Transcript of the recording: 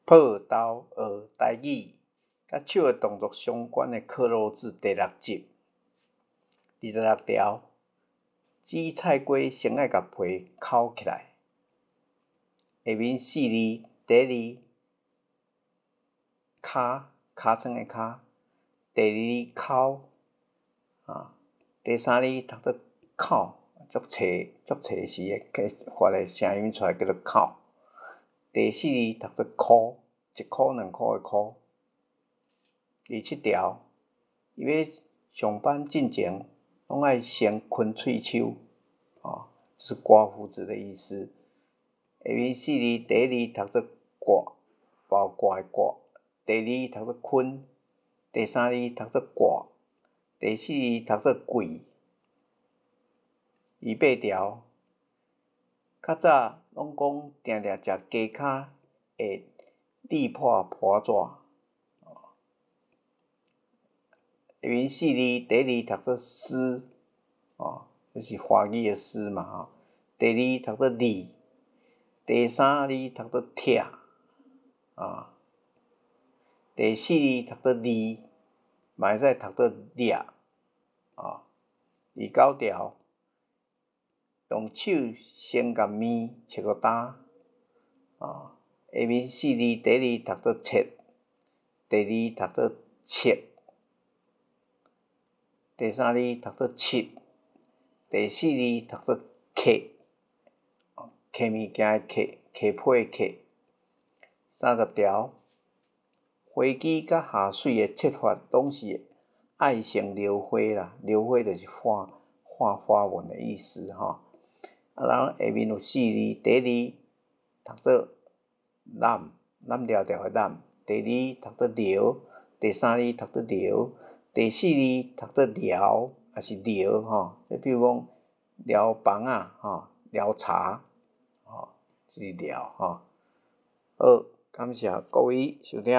破豆學台語，佮手的動作相關的克漏字第六集，26條，紫菜雞先愛共皮摳起來。下面四字，第一字跤，尻川的跤；第二字口，第三字讀做口，足斜足斜時的發的聲音出來叫做口。第四字讀做箍，一箍兩箍的箍。27條，伊欲上班進前，攏愛先燻喙鬚，就是刮鬍子的意思。下面四字，第一字讀做掛，包掛的掛；第二字讀做坤，第三字讀做掛，第四字讀做櫃。28條，較早攏講定定食雞跤會裂破破紙。下面四字，第一字讀做絲，這是華語的絲嘛吼。第二讀做字，第三字讀做拆，第四字讀做字，嘛會使讀做掠，29條，用手先共麵切予焦，下面四字，第一字讀做切，第二讀做切，第三字讀做切，第四字讀做客，客物件的客，客批的客。30條，飛機佮下水的切法攏是愛先撩花啦，撩花就是畫畫花紋的意思吼。然後下面有四字，第一字讀做攬，攬牢牢的攬；第二讀做撩，第三字讀做流，第四字讀做寮，抑是寮吼。你比如講寮房仔吼，寮茶，吼，這是寮吼。好，感謝各位收聽。